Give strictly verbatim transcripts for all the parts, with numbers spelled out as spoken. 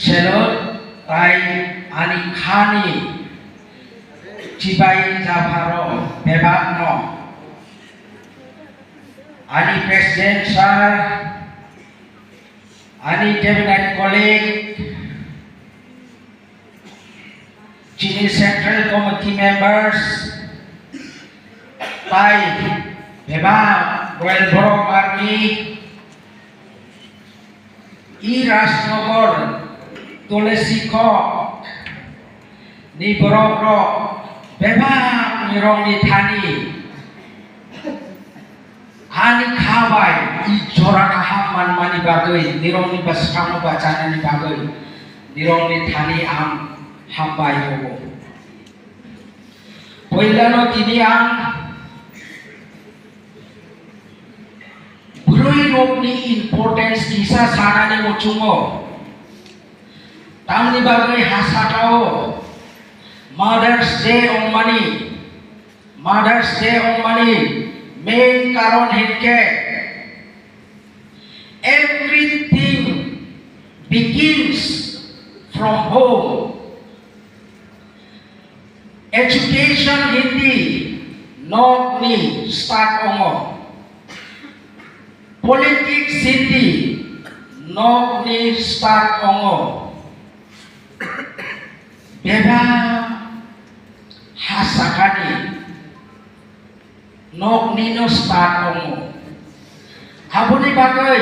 Selot tai ani khani chibai japharo bebakno ani president sir, ani cabinet colleague, chini central committee members, tai bebak Royal Borok Army, I Rajnagar, Tulsi Kok ni borok rok bebak nirok ni thani ani kha bai I jora kaham manmani bagwi, nirok ni bwskango bachanani bagwi nirok ni thani ang hambai rwo. Poilano tini ang bwrwi rokni importance kisa sanani muchungo. Tamni bagwi ha sakao Mother's Day ongmani, Mother's Day ongmani main karon hinkhe everything begins from home. Education hindi nokni start ongo. Politics hindi nokni start ongo. Bebak ha sakani nokni no start ongo. Aboni bagwi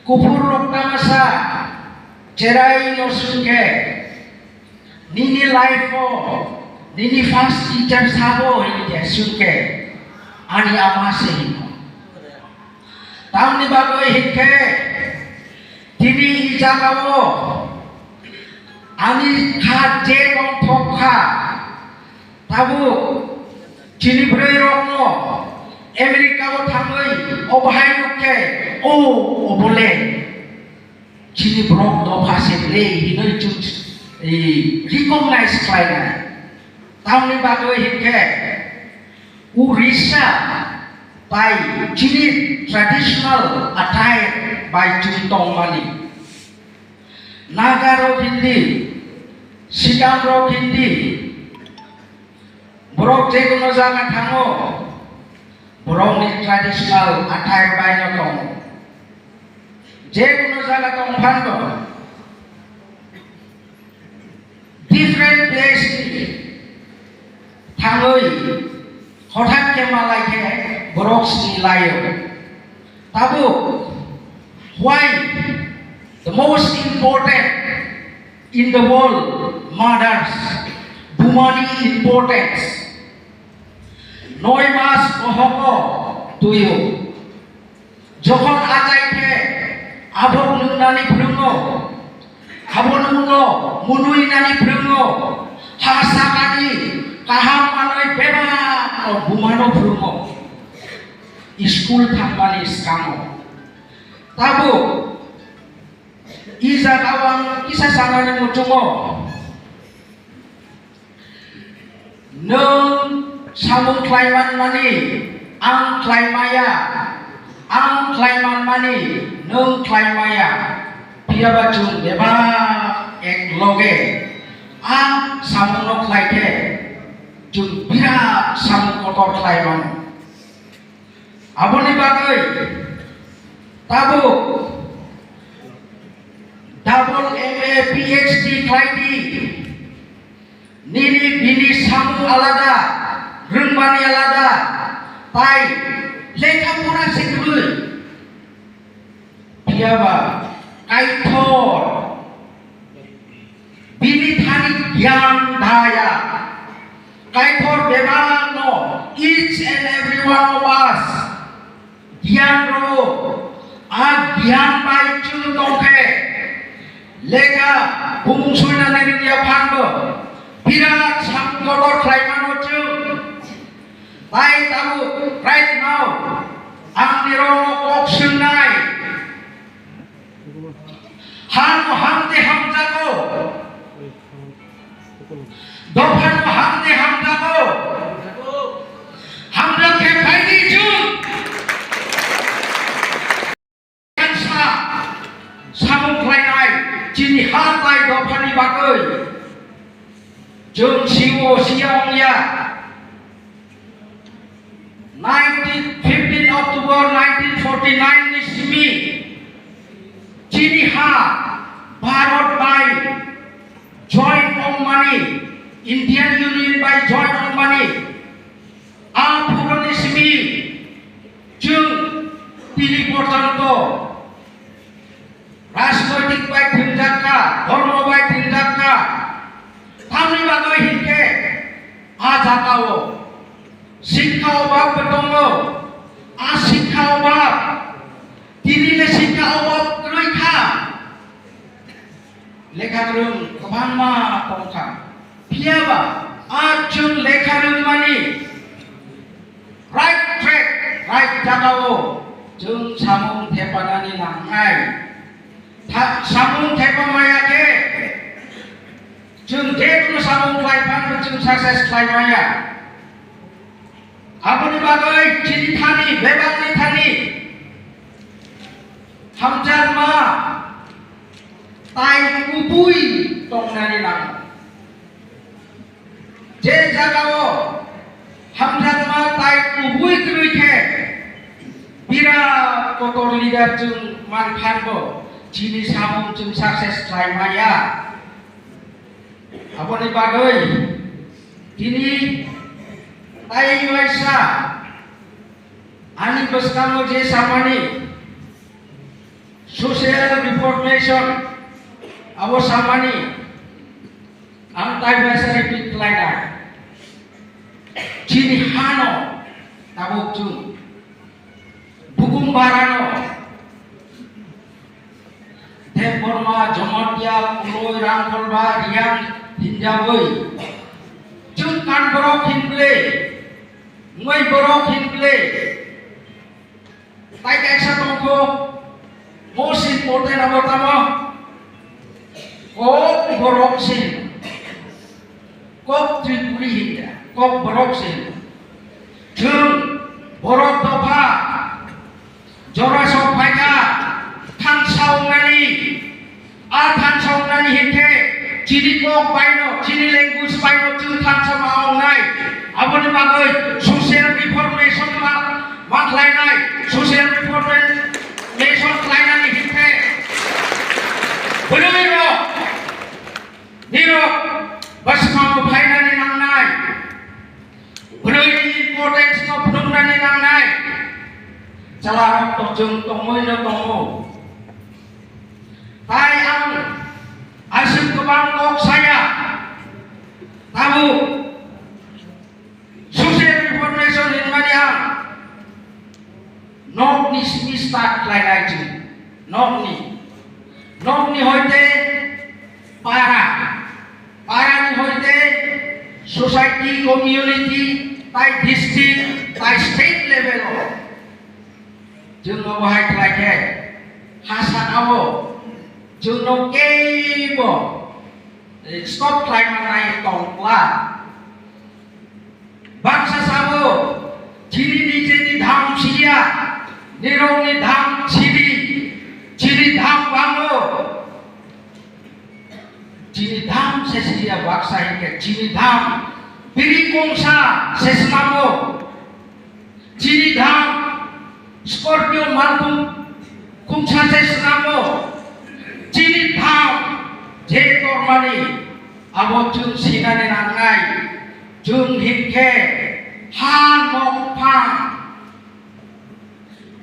kuphur rok tamasa cherai no sungkhe, nini life o nini first teacher sabo hinkhe sungkhe ani ama se hino. Tamni bagwi hinkhe tini i jagao ani kha je tongthok kha, tabuk chini bwrwi rokno America o thangwi o bahai nukkhe, o, obole chini borok dopha se ble hinwi chwng, eh, recognize khlainai. Tamni bagwi hinkhe Urisa bai chini traditional attire bai chwng tongmani. Naga rok hindi, Sitam rok hindi, borok je kono jaga thango, borokni traditional attire bai no tongo. Je kono jaga tong phano, different place ni thangwi hothat khe malai khe borok sini laio. Tabuk, why the most important in the world, mothers, bumani importance. Noi mas bohogo tuio. Jokhon achai khe abo nungnani phwrwngo, abo nungno munui nani phwrwngo, ha sakani kaham manwi bebak bumano phwrwngo. School thangmani swkango. Tabuk i jagao ang kisa sanani muchungo. Nwng samung khlai manmani ang khlai maya, ang khlai manmani nwng khlai maya. Phiyaba chwng bebak ek loge a samungno khlai khe chwng birat samung kotor khlai mano. Aboni bagwi tabuk double M A, P H D khlai di. Nini bini samung alada, rwngmani alada, tai lekha pora se kwrwi. Phiyaba Kaitor bini thani gyan daya. Kaitor bebakno, each and every one of us, gyan rwo. A gyan bai chwng tongkhe, lekha bumung suinani rwngya phanbo birat samung kotor khlai mano chwng. Tai tabuk right now ang nirokno kok swngnai. Hano hamde hamjago. Dophano hamde hamjago. Hamjak khe phaidi chwng. Kansa samung khlainai. Chini ha tai dophani bagwi chwng siwo siya wngya. Nineteen, fifteen October nineteen forty-nine ni simi chini ha Bharat bai join wngmani, Indian Union bai join wngmani, a phuruni simi chwng tini porjonto rajnoitik bai thwngjak kha, dhormo bai thwngjak kha. Tamni bagwi hinkhe a jagao sikha obab bo tongo. A sikha obab, tini le sikha obab kwrwi kha. Lekha kwrwng kwbangma tong kha. Phiya ba a chwng lekha rwngmani right track, right jagao chwng samung thepanani nangnai. Tha-, samung thepa maya khe chwng je kunu samung khlai phan chwng success khlai maya. Aboni bagwi chini thani, bebakni thani hamjakma tai kubui tongnani nango. Je jagao hamjakma tai kubui kwrwi khe birat kotor leader chwng man phanbo chini samung chwng success khlai maya. Aboni bagwi tini tai waisa ani bwskango je samani social reformation abo samani ang tai waisa repeat khlainai. Chini hano tabuk chwng Bukum barano Debbarma, Jamatia, Kuloi, Rangkolba, Riyang hinjawi. Chwng kan borok hinble, moi borok hinble. Tai kaisa tongkho, most important abo tamo, kok borok sin. Kok Tripuri hinja, kok borok se. Chwng borok dopha jora sok phaikha thansa wngnani. A thansa wngnani hinkhe chini kok baino, chini language baino chwng thansa ma wngnai. Aboni bagwi social reformation ma, ma khlainai, social reformation khlainani hinkhe bwrwirok Nirok bwskango phainani nangnai, bwrwini importance no phunuknani nangnai, chwlarok to chwng tongwi no tongo. Tai ang aswk kwbang kok saya, tabuk Social reformation hinmani ang nokni simi start khlainai chwng. Nokni. Nokni hoite para. Parani hoite society, community, tai district, tai state level o. Chwng no bahai khlai khe ha sakao chwng no keibo stop khlai manai tongkla. Baksa sabo, chini nijeni dham siya, nirokni dham sidi, chini dham bango. Chini dham se siya baksa hingke chini dham biri kongsa se swnamo. Chini dham Scorpio malkhung khungsa se swnamo. Chini dham je tormani abo chwng sinani nangnai. Chwng hinkhe ha nokphang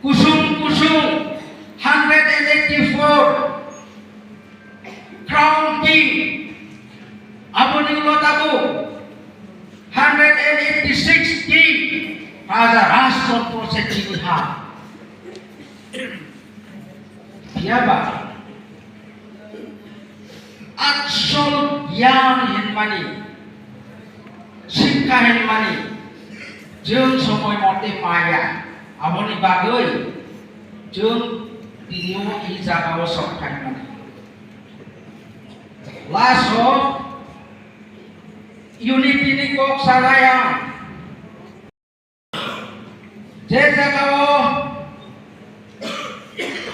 kusung kusung hundred and eighty-four Crown King, aboni ulo tabuk hundred and eighty-six King, Raja Rajchandra se chini ha. Phiya ba, asol gyan hinmani, sikha hinmani, chwng somoi mote maya, aboni bagwi chwng tini o i jagao sok phaimani. Last o unity ni kok sanai ang. Je jagao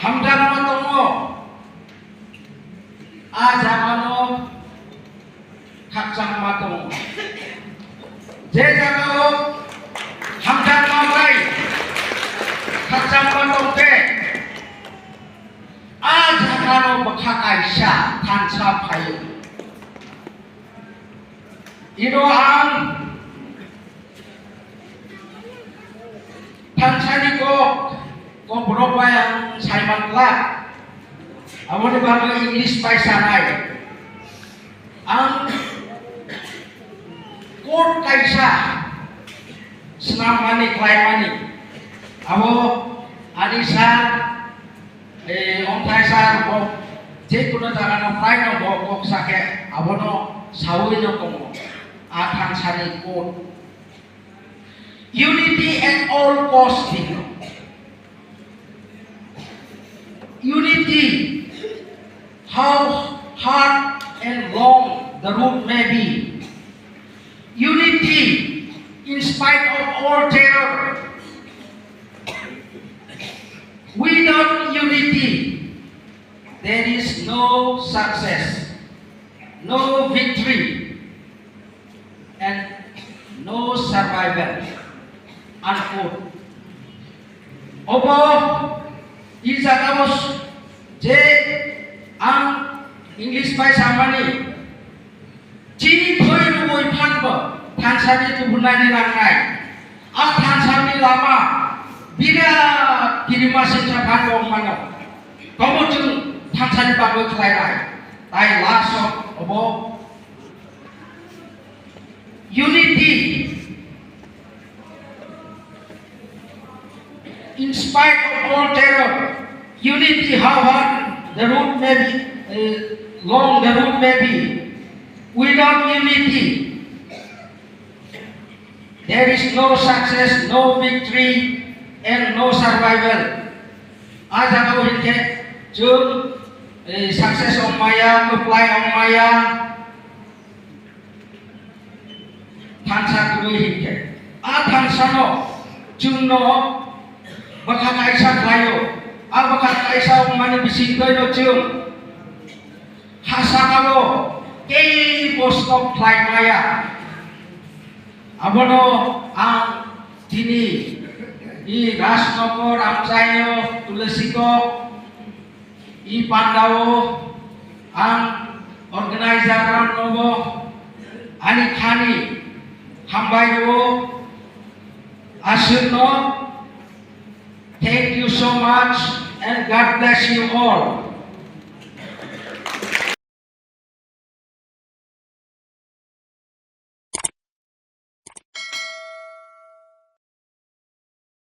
hamjakma tongo, A jagano khakchangma tongo. Je jagao hamjakma bai khakchangma tongkhe, a jagano bwkha kaisa thansa phaio. Ino ang thansani kok, kok borok bai ang saiman glak. Aboni bagwi English bai sanai. Ang court kaisa swnam mani, khlai mani. Abo ani sir, eh, Omthai sir, bo je kono jaga no phai no bo kok sakhe abono sawi no tongo. A thansani court. Unity at all cost, you know. Unity, how hard and long the road may be. Unity, in spite of all terror. Without unity, there is no success, no victory, and no survival. Unquote. Obo i jagao s-, je ang English bai samani, chini thoi rwui phanbo thansani tubunani nangnai. A thansani lama birat kirima singsa phanbo wngmano. Tobo chwng thansani bagwi khlainai. Tai last o obo unity. In spite of all terror, unity, how hard the road may be, uh, long the road may be, without unity, there is no success, no victory, and no survival. A jagao hinkhe chwng, eh, success ongmaya, kwplai ongmaya, thansa kwrwi hinkhe. A thansano chwngno bwkha kaisa khlaio. A bwkha kaisa wngmani bisingtwino chwng ha sakao teibo stop khlai maya. Abono ang tini i Rajnagar amchaio Tulsikok i pandao ang organizer roknobo ani khani hambai rwo. Aswkno thank you so much and God bless you all.